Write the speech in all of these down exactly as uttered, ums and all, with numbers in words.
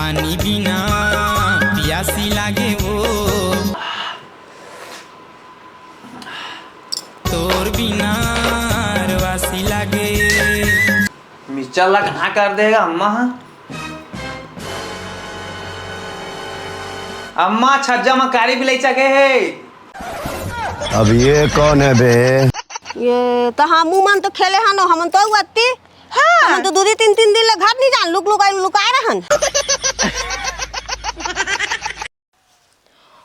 पानी बिना पियासी लागे वो, तोर बिना रवासी लागे। मिर्चा ला कहाँ कर देगा अम्मा ह? अम्मा, छज्जा म कारी बिलाई चघे हे। अब ये कौन है बे? ये तो हमू मन तो खेले हन, हमन तो अत्ती। हाँ। हमन तो दू दू तीन तीन दिन ले घर नहीं जान, लुक लुकाई लुकाए रहन।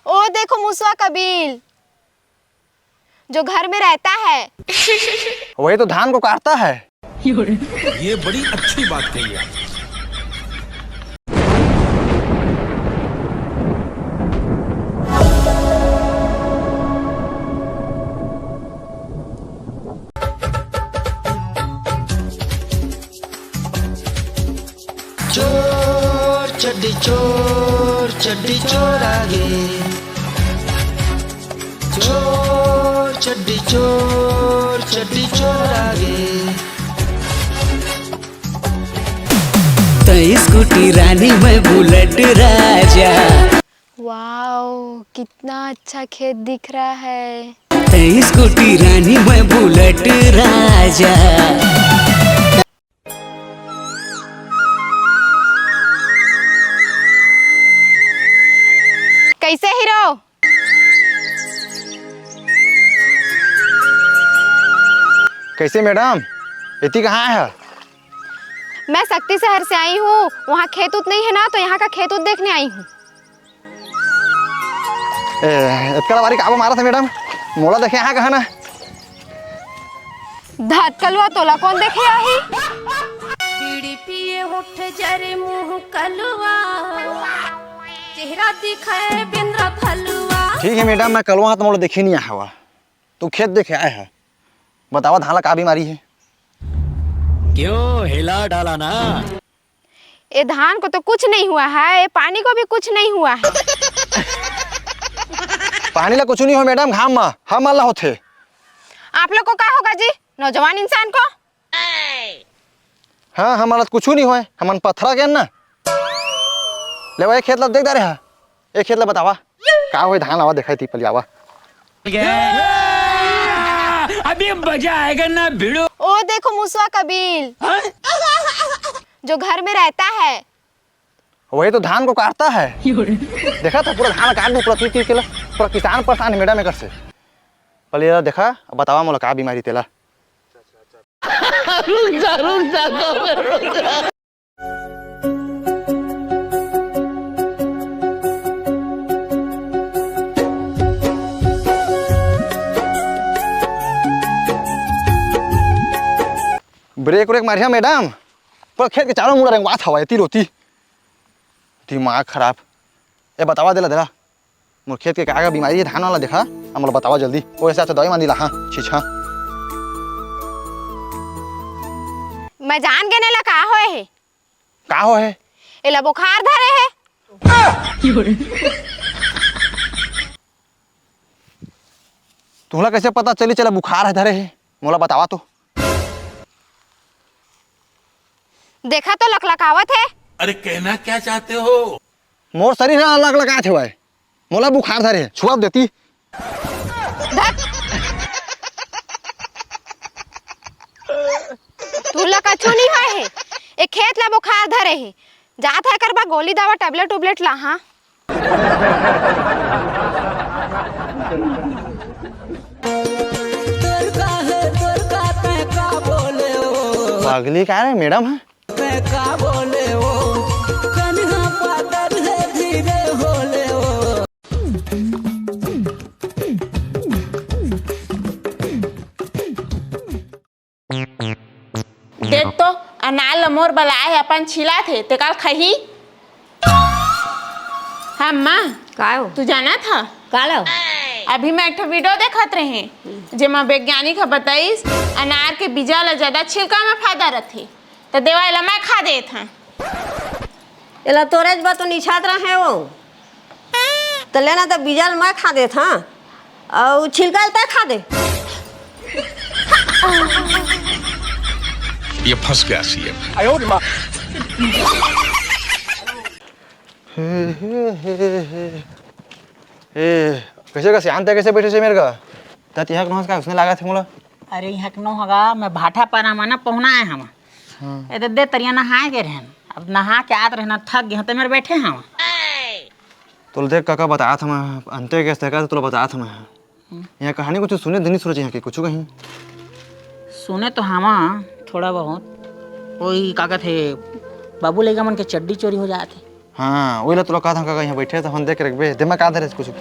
ओ देखो मुसवा का बिल, जो घर में रहता है। वही तो धान को काटता है। ये बड़ी अच्छी बात कही आप। चोर चड्डी चोर, चड्डी चोर आगे। चोर चड्डी चोर, चड्डी चोर आगे। तै स्कूटी रानी, मैं बुलेट राजा। वाओ, कितना अच्छा खेत दिख रहा है। तै स्कूटी रानी, मैं बुलेट राजा। कैसे हीरो? कैसे मैडम, एती कहाँ आए ह? मैं शक्ति शहर से आई हूँ, वहाँ खेत उत नहीं है ना, तो यहाँ का खेत उत देखने आई हूँ। ए, एतका बारी काबर मारत हे मैडम? मोला देखे आहा कहा ना। धतकलवा, तोला कौन देखे आही? बीड़ी पिए होठ जरे मुंह कलवा, चेहरा दिखाए बेंदरा फलवा। ठीक है मैडम, मैं कलवा तो मोला देखे नहीं आया हवा, तू खेत देखे आए है। बतावा धान ला का बीमारी है? क्यों हिला डाला ना? ए धान को तो कुछ नहीं हुआ है, ए पानी को भी कुछ नहीं हुआ है। पानी ला कुछ नहीं हो मैडम, घाम मा हमन ला होथे। आप लोग को का होगा जी, नौजवान इंसान को? हाँ, हमन ला कुछ नहीं होए, हमन पथरा गेन ना। ले वो एक खेत ला देख डारे हा, एक खेत ला बतावा का होए धान लावा देखाई ती पलियावा। अभी मजा आएगा ना भिड़ो। ओ देखो मुसवा का बिल, जो घर में रहता है। वही तो धान को काटता है। देखा था पूरा धान काट दे, पूरा तीर तीर के ला। पूरा किसान परेशान है मैडम एकर से। पहले ये देखा, अब बतावा मोला का बीमारी तेला। रुक जा, रुक जा, रुक जा। ब्रेक व्रेक मारिया मैडम, पर खेत के चारों मुड़ा रेंगवात हवा एती रोती। दिमाग खराब। ए बतावा देला देला, मोर खेत के का का बीमारी है, धान वाला देखा, अब मोला बतावा जल्दी। ओ ऐसे अच्छा दवाई मांदी ला, हाँ, छीछा। मैं जान गेने ला का होए है। का होए है? एला बुखार धरे है। तुहला कैसे पता चली चला बुखार है धरे है? मोला बतावा तो। देखा तो लकलकावत है। अरे कहना क्या चाहते हो? मोर शरीर ह लकलकात हवय, मोला बुखार धरे हे, छुआ देती। धत। तुला कछु नहीं होए हे, ए खेत ला बुखार धरे हे, जात है करबा गोली दवा tablet उबलेट ला, हाँ। तोर का हे, तोर का, तैं का बोले ओ? पागली का रे मैडम है? तैं का बोले ओ? कनिहा पातर हे, धीरे होले ओ। देख तो, अनार ल मोर बलाए हे, अपन छिलात हे, ते काल खही? हाँ, अम्मा। का हो? तू जानत ह? का लो? अभी मैं एक ठो video देखत रहे, जेमा वैज्ञानिक ह बताइस, अनार के बीजा ल ज्यादा छिलका म फायदा रथे, त देवा एला मैं खा देत हं। एला तोरेच बर तो निछात रहे हो। त लेना त बीजा ल मैं खा देत हं, अउ छिलका ल तैं खा दे। ये फंस गया सीएम। हे, हे, हे, हे। ए, कइसे का सियान तैं कइसे बइठे हस ए मेर गा? त तिहा के नोहस का उसने लागत हे मोला। अरे, इहाँ के नोहस गा, मैं भाटापारा म ना पहुना आए हँव। हाँ। ए दे, दे तरिया नहाए गे रहेन। अब नहा के आत रहेन, थक गे हँव, त ए मेर बइठे हँव। तोला देख कका बतात हँव मैं, अंते के तरीका से तोला बतात हँव मैं। इहाँ कहानी कुछु सुने धनी सूरज इहाँ के कुछु कहीं? सुने तो हँव थोड़ा बहुत। ओही का कथे, बाबू लइका मन के चड्डी चोरी हो जात हे। हाँ, ओही ला तोला कहत हँव कका, इहाँ बइठे त हमन देख के रखबे, दिमाग का धरे कुछु।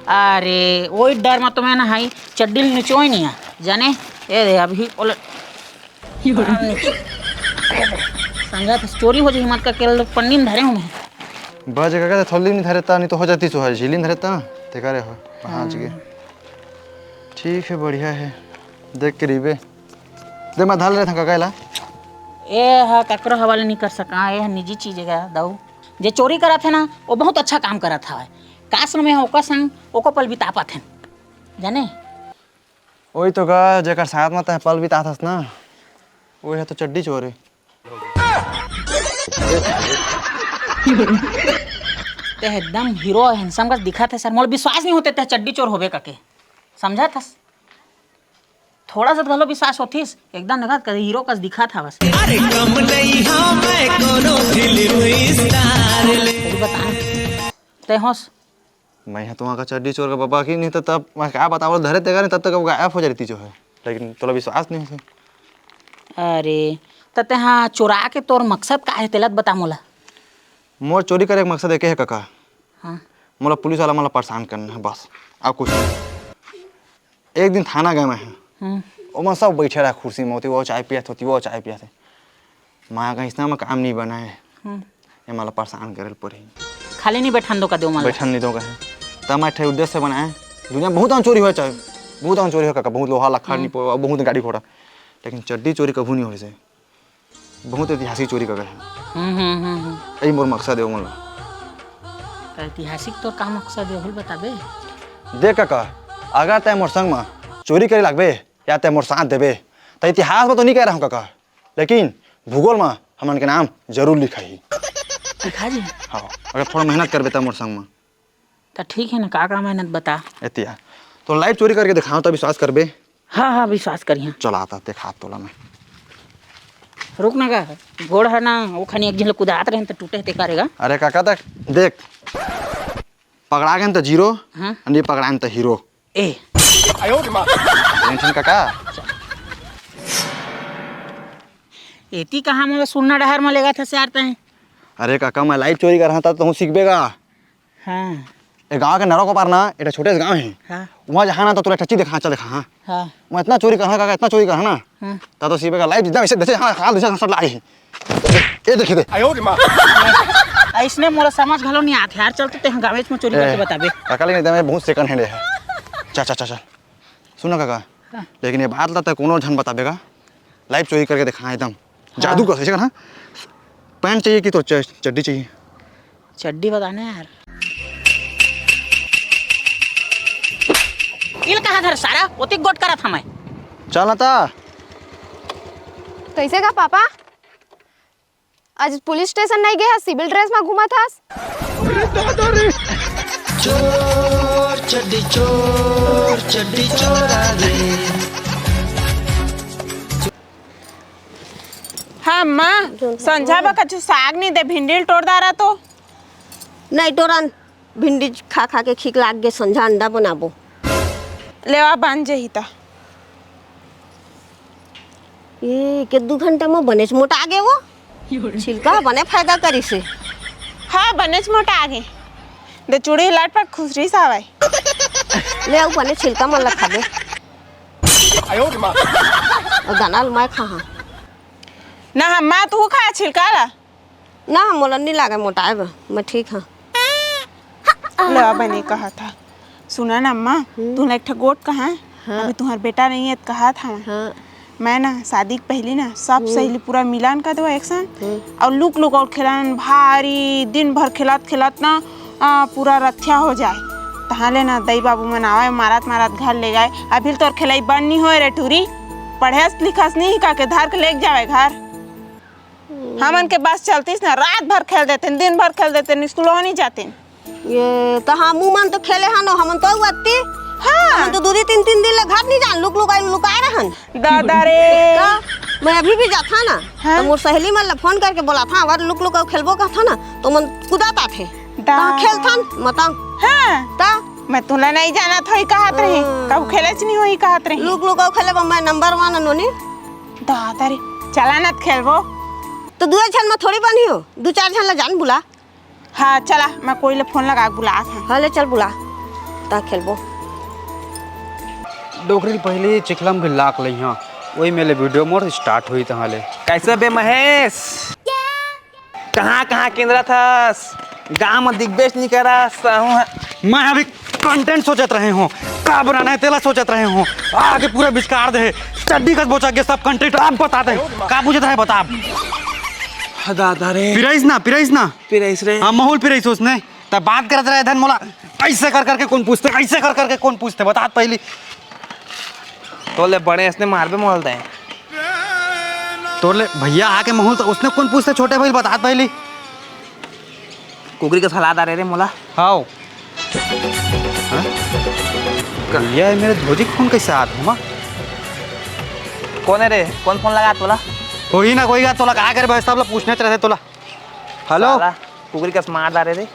अरे, ओही डर म तो मैं ना हई, चड्डी ल निचोय नइ हे, जाने? ए दे, अभी ओला संगत चोरी हो जाही, मत का केल पन्नी म धरे हँव मैं। बस कका, त थोली नइ धरे त, नइ तो हो जातिस, झिल्ली म धरे त, ते करे हो, पहुँच गे। हाँ। ठीक हे, बढ़िया हे, देख के रहिबे। दे, मैं धर लेथँव कका एला। ए ह ककरो हवाले नइ कर सकँव, ए ह निजी चीज हे गा दाऊ। जे चोरी करत हे ना, ओ बहुत अच्छा काम करत हवय। काश न मैं ओकर संग एको पल बिता पातेंव, जाने? ओही तो गा, जेकर साथ म तैं पल बिताथस ना, ओही ह तो चड्डी चोर हे। तैं एकदम हीरो handsome कस दिखत हस यार, मोला विश्वास नइ होत हे तैं चड्डी चोर होबे कहिके, समझत हस? थोड़ा सा घलो विश्वास होतिस, एकदम नगद कर हीरो कस दिखत हवस। अरे कम नइ हँव मैं कोनो फिल्म स्टार ले। तैं बता, तैं होस? मैं ह तो वहाँ का चड्डी चोर के बबा कि नहीं तो तब मैं का बतावँव, धरे तेकर नहीं तब तक वो गायब हो जातिस हे। लेकिन तोला विश्वास नइ होतिस। अरे, त तैं ह चोरा के तोर मकसद का हे, तेला त बता मोला। मोर चोरी करे के मकसद एके हे कका। हाँ। मोला पुलिस वाला मन ला परेशान करना हे बस, अउ कुछु नहीं। एक दिन थाना गे मैं ह। हम्म। ओमन सब बइठे रहे कुर्सी म, ओती वो चाय पियत हे, ओती वो चाय पियत हे। मैं कहिस ना, मैं काम नइ बनाए। हम्म। ए मोला परेशान करे ल परही। खाली नइ बइठन दों का दे ओमन ला। बइठन नइ दों कहे। त मैं एक ठे उद्देश्य बनाए। दुनिया म बहुत अकन चोरी होय चाहे, बहुत अकन चोरी होय कका, बहुत लोहा लक्खड़ हम्म। नइ पो, बहुत गाड़ी घोड़ा। लेकिन चड्डी चोरी कभू नइ होइस हे। बहुत ऐतिहासिक चोरी कका हे। हम्म, हम्म, हम्म, हम्म। एही मोर मकसद हे ओमन ला। त ऐतिहासिक तोर का मकसद हे, ओही ल बताबे? देख कका, अगर तैं मोर संग म चोरी करे लागबे या तैं मोर साथ देबे, त इतिहास म तो नइ कहे रहँव कका, लेकिन भूगोल म हमन के नाम जरूर लिखाही। लिखा जी? हाँ, अगर थोड़ा मेहनत करबे त मोर संग म। त ठीक हे ना, का का मेहनत बता। एतिया, तोला live चोरी करके देखावँव, त विश्वास करबे? हाँ, हाँ, विश्वास करिहाँ। चल आ त, देखात तोला मैं। रुक ना गा, गोड़ ह ना, ओ खनी एक झन ल कुदात रहेन त टूटे हे, ते का रे गा? अरे काका, देख, देख, पकड़ा गेन त zero, हाँ। नइ पकड़ाएन त hero। ए। Tension काका। एती कहाँ मोला सुन्ना डहर म लेगत हस यार तैं? अरे काका, मैं live चोरी करहूँ त तहूँ सीखबे गा। हाँ। ए गाँव के नरवा के पार ना, एक ठो छोटे से गाँव हे। हाँ। उहाँ जाहूँ ना त तोला एक ठो चीज देखाहूँ, चल देखाहूँ, हाँ। हाँ। मैं अतना चोरी करहूँ काका, अतना चोरी करहूँ ना। हाँ। त तो सीखबे गा, live एकदम ऐसे, जैसे हाँ, हाँ, जैसे हाँ, सब लागे हे। ए देखे दे। अइसने मोला समझ घलो नइ आत हे यार, चल तो तैं गाँवेच म चोरी करके बताबे। काका, लेकिन एकदम बहुत second hand हे। चल, चल, चल, चल। सुन ना काका, हाँ। लेकिन ए बात ला तैं कोनो झन बताबे गा, live चोरी करके देखाहूँ एकदम। हाँ। जादू कस, ऐसे करहूँ। Pant चाहिए कि तोर च-, चड्डी चाहिए? चड्डी बता ना यार। ए ल कहाँ धरे सारा? ओती गोठ करत हँव मैं। चल ना त। कइसे गा पापा? आज पुलिस स्टेशन नइ गे हस, civil dress म घूमत हस? चोर चड्डी चोर, चड्डी चोर आ गे। हाँ अम्मा, संझा बर कछु साग नइ दे, भिंडी ल टोर डारा तो। नइ टोरन, भिंडी खा खा के खीक लाग गे, संझा अंडा बनाबो। लेवा बन जही त। ए, के दू घंटा म बनेच मोटा गे वो। छिलका बने फायदा करिस हे। हाँ, बनेच मोटा गे। दे चूड़ी लटपट खुसरी सावय। ले अउ बने छिलका मन ला खाबे। अउ दाना ल मैं खाहूँ। ना, अम्मा, तू खा छिलका ला। ना, मोला नइ लागे मोटाए बर, मैं ठीक हँव। ले, अब नइ कहत हँव। सुना ना अम्मा, हम्म। तुँहला एक ठो गोठ कहाँ? हाँ। अभी तुँहर बेटा नइ हे त कहत हँव। हाँ। मैं ना शादी के पहिली ना सब हम्म। सहेली पूरा मिलन कर देवँव एक संग। हम्म। अउ लुक लुक अउ खेलन भारी, दिन भर खेलत खेलत ना, आ, पूरा रथिया हो जाय। तहाँ ले ना दई बाबू मन आवय, मारत मारत घर ले जाय। अभी तोर खेलई बंद नइ होय रे टूरी, पढ़स लिखस नइ हे का के धर के लेग जावय घर। हमन के बस चलतीस ना, रात भर खेल देतेन, दिन भर खेल देतेन, स्कूल नहीं जातेन। ये तो हमू मन तो खेले हन, हमन तो अत्ती। हाँ। हमन तो दू दिन, तीन, तीन दिन ले घर नहीं जान, लुक लुकाई लुकाए रहन। दादा रे। का? मैं अभी भी जाथा ना, हाँ? तो मोर सहेली मन ला फोन करके बोलाथा, अगर लुक लुकाऊ खेलबो कहथा ना, तो मन कुदात आथे। दा- ता खेलथन, मतंग। हाँ। ता? मैं तुला नहीं जानत होई कहत रही, हम्म। कहूँ खेलेच नहीं होई कहत रही। लुक लुकाऊ खेले में मैं नंबर वन नोनी। दादा रे, चला ना खेलबो। तो दू झन में थोड़ी बनी हो, दू चार झन ला जान बुला। हाँ, चला, मैं कोई ले फोन लगा के बुलात हूँ। हाँ, ले चल बुला, ता खेलबो। डोकरी पहली चिखलम भी लाख लई हाँ, वही मेले वीडियो मोर स्टार्ट हुई तहाँ ले। कैसे बे महेश? कहाँ कहाँ केंद्रा थस? गाँव में दिग्बेच नहीं करा सहूँ है। मैं अभी कंटेंट सोचत रहे हूँ, का बनाना है तेला सोचत रहे हूँ। आगे पूरा बिचकार दे, चड्डी कस बोचा के सब कंटेंट आप बता दे। का पूछत रहे बता। दादा रे। पिराइस ना, पिराइस ना। पिराइस रे। हाँ, माहौल पिराइस उसने। तब बात करत रहे धन मोला, ऐसे कर करके कौन पूछते, ऐसे कर करके कौन पूछते, बता पहली। तोले बड़े इसने मारबे मोल दे। तोले भैया आके माहौल तो उसने कौन पूछते, छोटे भाई बता पहली। कुकरी के सलाद आ रहे रे मोला। हाओ। हाँ? भैया, ये मेरे धोजी के फोन कैसे आत हे, माँ? कौन है रे? कौन फोन लगा तोला? कोई ना, कोई का तोला का करे भाई, सब लोग पूछने चले थे तोला। हेलो। साला, कुकरी का मार डाले रे।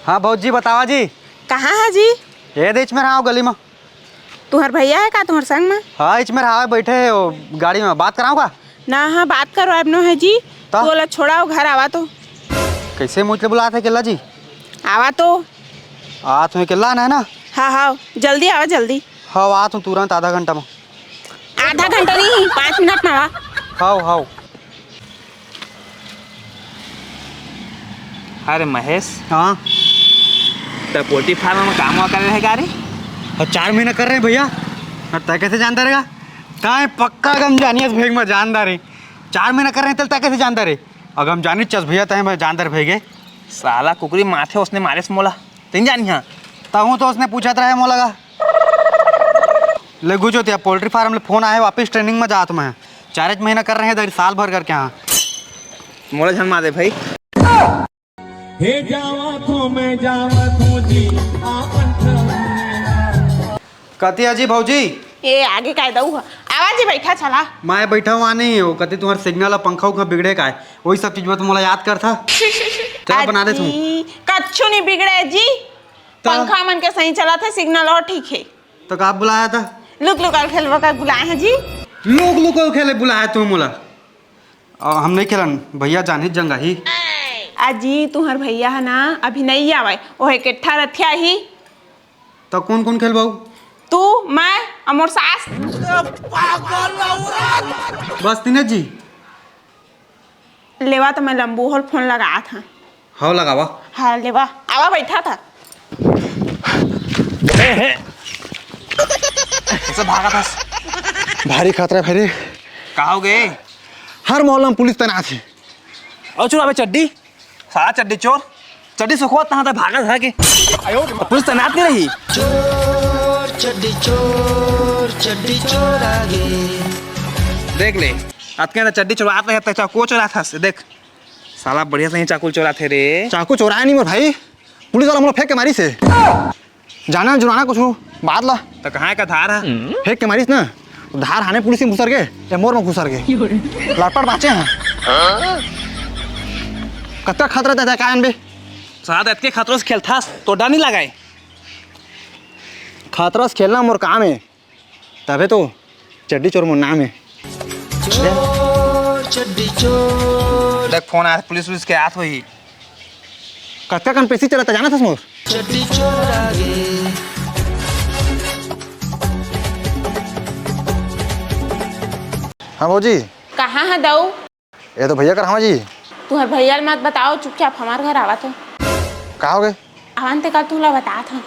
हाँ भौजी, बतावा जी। कहाँ है जी? ये देच में रहा हूँ गली में। तुम्हार भैया है का तुम्हार संग में? हाँ, इच में रहा है, बैठे हो गाड़ी में, बात कराऊँ का? ना, हाँ, बात करो, अब नो है जी। ता? तो बोला छोड़ाओ, घर आवा तो। कैसे मुझे बुलाते केला जी? आवा तो। आ तुम्हें केला आना है ना? हाँ, हाँ, जल्दी आवा, जल्दी। हाँ, आ तुम तुरंत आधा घंटा में। आधा घंटा नहीं, पाँच मिनट में आवा। हाव, हाव। अरे महेश। हाँ। त पोल्ट्री फार्म में काम हुआ कर रहे का रे? अब चार महीना कर रहे हैं भैया। अब तय कैसे जानता रहेगा? कहाँ है पक्का गम जानिए भेग में जानदार है। चार महीना कर रहे हैं तल तय कैसे जानता रहे? अगर हम जानी चस भैया तय मैं जानदार भेगे। साला कुकरी माथे उसने मारे से मोला। तीन जानी हाँ। तहूँ तो उसने पूछत रहे मोला का। ले गुजो तिया पोल्ट्री फार्म ले फोन आए, वापस ट्रेनिंग में जात मैं। चारेच महीना कर रहे हैं इधर, साल भर करके हाँ। मोला झन मार दे भाई। हे जावत हूँ, मैं जावत हूँ जी, आपन ठहरे। कतिया जी भौजी? ए, आगे काय दऊ ह? आवा जी, बैठा चला। मैं बैठा हुआ नहीं हो, कति तुम्हार सिग्नल और पंखा उखा बिगड़े काय, वही सब चीज में तो मोला याद कर था। चला बना दे तू। अजी, कच्छु नहीं बिगड़े जी। तो? पंखा मन के सही चला था, सिग्नल और ठीक है। तो का बुलाया था? लुक लुकाल खेलवा का बुलाए हैं जी। लुक लुकाल खेले बुलाया तू मोला? आ, हम नहीं खेलन, भैया जान ही जंगा ही। अजी, तुहर भैया है ना, अभी नहीं आवे, ओहे के ठा रथिया ही। तो कौन कौन खेलबाऊ? तू, मैं, अउ मोर सास। बस तीने जी? लेवा तो मैं लंबू होल फोन लगात हूँ। हव लगावा। हाँ, लेवा। आवा बैठा था। ए, हे। कैसे भागा था? भारी खतरा है भाई रे। कहाँ हो गए? हर मोहल्ला में पुलिस तैनात है। और चुरा बे चड्डी। साला चड्डी चोर। चड्डी सुखवा तहाँ तक भागा था के। पुलिस तैनात नहीं रही। चोर, चड्डी चोर, चड्डी चोर आ गए। देख ले, अतके ना चड्डी चोरात रहे, ते चाकू चोरात हस, देख। साला बढ़िया से ही चाकू चोरात हे रे। चाकू चोराए नहीं मोर भाई, पुलिस वाला मोला फेंक के मारिस हे। जाना जुराना कुछ बात ला। तो कहाँ का धार है? फेंक के मारिस ना, धार हाने पुलिस में घुसर गे, ये मोर में घुसर गे। लड़पड़ बाँचे हैं। कतका खतरा था, का जानबे? साला अतके खतरा से खेलथास, तो डर नहीं लगाए? खतरा से खेलना मोर काम है। तबे तो चड्डी चोर मोर नाम है। चोर, चड्डी चोर। देख, फोन आया, पुलिस वुलिस के हाथ होही। कतका कन पैसे चलत हे, जानत हस मोर? चड्डी चोर आगे। हाँ भौजी। कहाँ है दऊ? ये तो भैया कर हवा जी। तुहर भैया ल मत बताओ, चुपचाप हमार घर आवा तो। का हो गए? आवन ते का तुला बतात हूँ।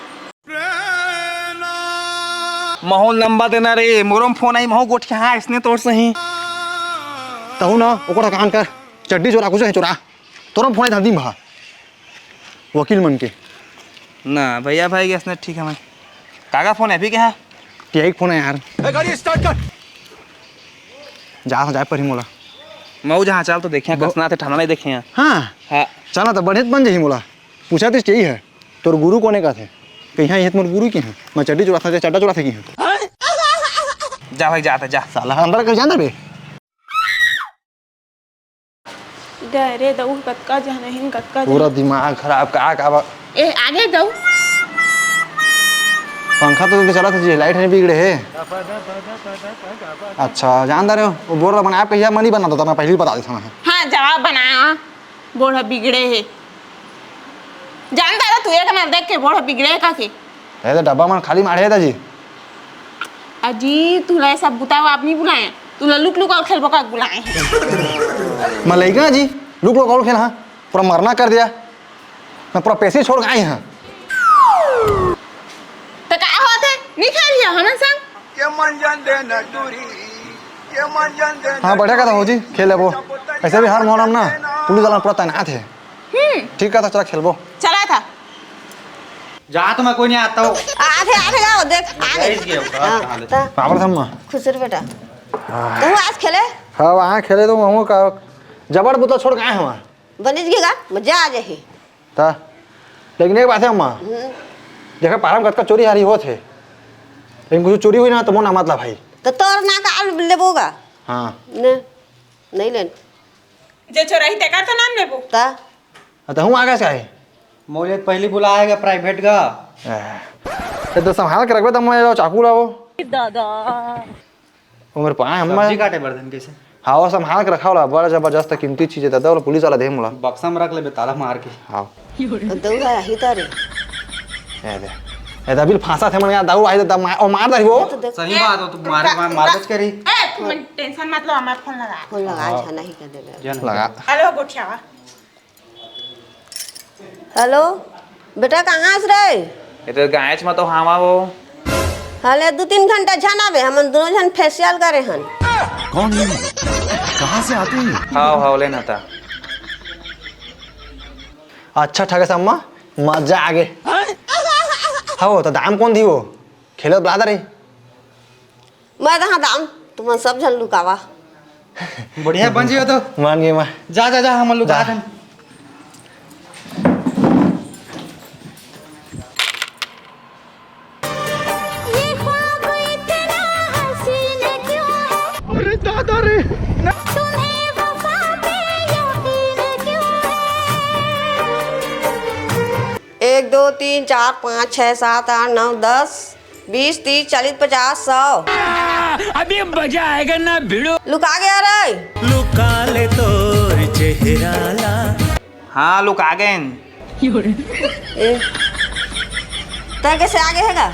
माहौल लंबा देना रे, मोरो म फोन आई, महू गोठिया हाँ, इसने तोर सही। तहु ना, ओकर कान कर, चड्डी चोरा, कुछ है चोरा। तोर म फोन आई धंधी महा। वकील मन के। ना, भैया भाई के इसने ठीक है मैं। काका फोन है अभी क्या है? टीआई के फोन है यार। ए, गाड़ी स्टार्ट कर। जा, जा पर ही मोला। मऊ जहाँ चल तो देखे, ब- कसना थे, ठंडा नहीं देखे हैं। हाँ। हाँ। चला तो बढ़िया बन जाही मोला। पूछा तो यही है, तोर गुरु कोने का थे? कहीं हाँ, ये तो मोर गुरु की है। मैं चड्डी चुराता, चड्डा चुराता की है। जा भाई, जाता जा। साला अंदर कर जान दे बे। डरे दऊ, कतका झन अहिन, कतका झन। पूरा दिमाग खराब का, का बा? ए, आगे दऊ। पंखा तो चलत हे जी, लाइट नहीं बिगड़े हे। अच्छा, जानता रहे हो, वो बोल रहा बना, आप कहिया मनी बना दो, तो मैं पहले ही बता देता हूँ। हाँ, जवाब बनाया, बोल बिगड़े हे। जानता रहे तू, एक ना देख के बोल बिगड़े का के। ए, तो डब्बा मन खाली मारे हे दाजी। अजी, तुला ये सब बुताओ आप नहीं बुलाए, तुला लुक लुक और खेलबो का बुलाए हैं। मैं लइका जी, लुक लुक और खेल, हाँ, पूरा मरना कर दिया, मैं पूरा पैसे छोड़ के आए हैं। तो का होत है, नहीं खेल लिया हमन संग? ये मंजन दे न दूरी, ये मंजन दे न हाँ, बढ़िया कथा हो जी, खेल लेबो। ऐसे भी हर मोहल्ला में ना पुलिस वाला पूरा तैनात है। हम्म। ठीक कथा, चला खेलबो। चला था। जहाँ तो मैं कोई नहीं आता हूँ। आथे, आथे गाओ, देख, आ गए। जाइज गया होगा, हाँ, कहाँ ले? ता। पावल था माँ। खुश रह बेटा। हाँ। तू आज खेले? हाँ, वहाँ खेले तो वहाँ का जबर बुतला छोड़ के आए हैं वहाँ। बनिज के गा, मजा आ जाही। ता, लेकिन एक बात है अम्मा, हम्म। देखा पारा में कतका चोरी हारी होत है, लेकिन कुछ चोरी हुई ना तो मोर ना मतलब भाई। तो तोर ना का लेबो गा? हाँ। ने, नहीं लेन। जे चोराही तेकर तो नाम लेबो। ता? अ, त हूँ आगे से आए। मोले पहली बुलाएगा प्राइवेट का। ए, तो संभाल के रखबे, तब मैं चाकू लाओ। दादा। उम्र पाए हम सब्जी काटे बर्तन कैसे? हाँ, वो संभाल के रखा वाला, बड़ा जबरदस्त कीमती चीज है दादा, और पुलिस वाला दे मोला। बक्सा में रख लेबे ताला मार के। हाँ। तो दऊ है, यही तो रे। ए दे। ए दे, अभी फांसा थे मन यार, दाऊ आई तो मार, ओ मार दाई वो। ये तो देख। सही बात हो, तू मार, मार, मार बच करी। ए, तू मन टेंशन मत लो, हमारा फोन लगा। फोन लगा, हाँ। अच्छा नहीं कर देबे। जन लगा। हेलो, गोठियावा। हेलो, बेटा, कहाँ हस रे? ये तो गायच में तो हावा वो। हले दू तीन घंटा झन आवे, हमन दोनों झन फेशियल करे हन। कौन है? कहाँ से आते हैं? हाव, हाव, लेना था। अच्छा, ठगे सम्मा, मजा आगे। हव, तो दाम कौन दी वो? खेलो बला दे रे। मैं कहाँ दाम, तुमन सब झन लुकावा। बढ़िया बन जियो तो। मान गए मैं। जा, जा, जा, हम लुका जा। दन। ये ख्वाब इतना हसीन क्यों है? अरे दादा रे। तुम्हें वफा पे यकीन क्यों है? एक, दो, तीन, चार, पाँच, छः, सात, आठ, नौ, दस, बीस, तीस, चालीस, पचास, सौ। अभी मजा आएगा ना भिड़ो। लुका गया रे। लुका ले तोर चेहरा ला। हाँ, लुका गए। ए, तै कैसे आगे है गा?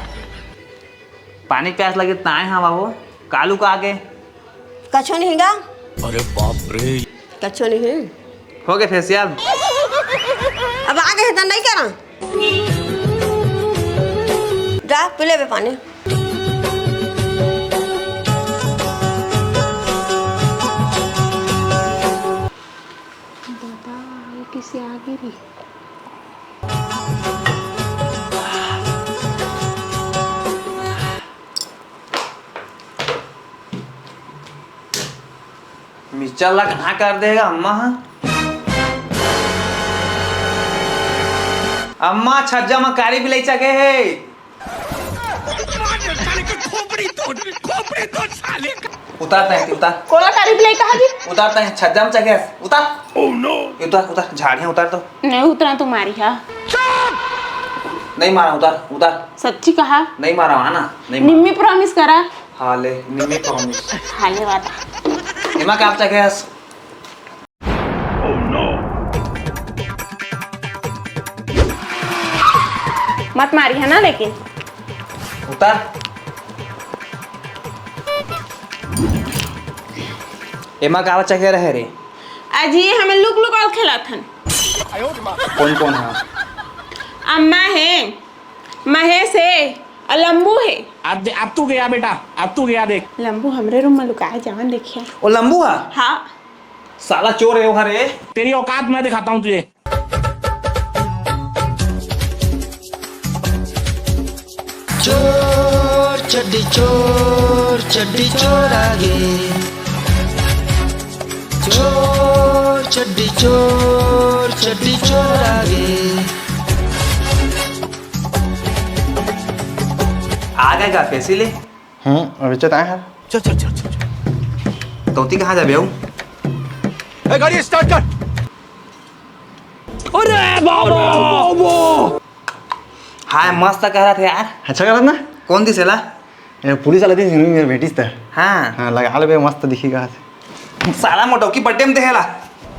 पानी प्यास लगे ताए हाँ बाबू, कालू का आगे। कछो नहीं गा। अरे बाप रे। कछो नहीं है। हो गए फेशियल। अब आगे है तो नहीं करा। जा पी लेबे पानी। दादा, ये किसे आगे रे? मिक्सचर ला कहाँ कर देगा अम्मा? हाँ, अम्मा, छज्जा में कारी बिलाई चघे हे। उतारता है, उतार। कोला कारी बिलाई कहाँ जी? उतारता है, छज्जा में चघे हे, उतार। Oh no! उतार, उतार, झाड़ियाँ उतार तो। नहीं उतरा तुम्हारी, हाँ। नहीं मारा, उतार, उतार। सच्ची कहा? नहीं मारा, आना, नहीं मारा। निम्मी promise करा। हाँ ले, निम्मी promise। हाँ ले वादा। एमा का आप चघे हस? मत मारी है ना, लेकिन। उतार। एमा का बच्चा के रहे रे? अजी, हम लुक लुक और खेलत हन। कौन कौन है? अम्मा है, महेश है और लंबू है। अब दे-, अब तू गया बेटा, अब तू गया देख। लंबू हमरे रूम में लुकाए, जावन देखिया। ओ लंबू है? हाँ। साला चोर है वो, हरे। तेरी औकात मैं दिखाता हूँ तुझे। चोर चड्डी चोर, चड्डी चोर आगे। चोर चड्डी चोर, चड्डी चोर आ गे। आ गे का पेशी ले? हम्म, अभी चेत आए हर। चल, चल, चल, चल, चल। तोती कहाँ जाबे अउ? ए, गाड़ी start कर। अरे बाबा! हाय, मस्त कह रहा था यार। अच्छा कह रहा था ना? कौन दिस हे ला? ए, पुलिस वाला दिस, मेरे बेटी से। हाँ। हाँ, लगा लेबे, मस्त दिखी कहा से। साला मोटौकी birthday में देहे ला।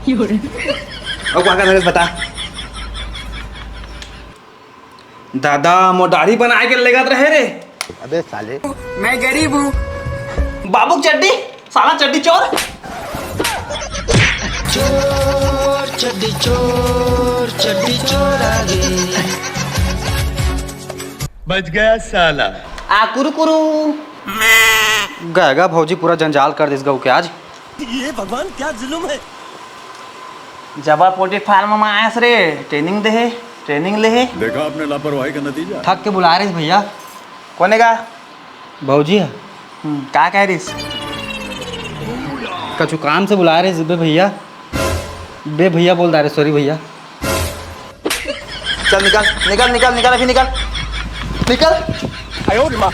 अउ का का धरे बता। दादा, मोर दाढ़ी बनाए के लेगत रहे रे। अबे साले। मैं गरीब हूँ। बाबू की चड्डी, साला चड्डी चोर। चोर, चड्डी चोर, चड्डी चोर आ गे। बच गया साला। आ कुरु कुरु। गा गा भौजी पूरा जंजाल कर दिस गऊ के आज। ये भगवान, क्या जुल्म है। जबा पोल्ट्री फार्म में आयस रे, training देहे, training लेहे। देखा आपने लापरवाही का नतीजा। थक के बुलाए रहिस भैया। कोने का? भौजी ह। हम्म, का कह रहिस? कछु काम से बुलाए रहिस बे भैया। बे भैया बोल डारे, sorry भैया। चल निकल, निकल, निकल, निकल, अभी निकल, निकल। आयो रे माँ।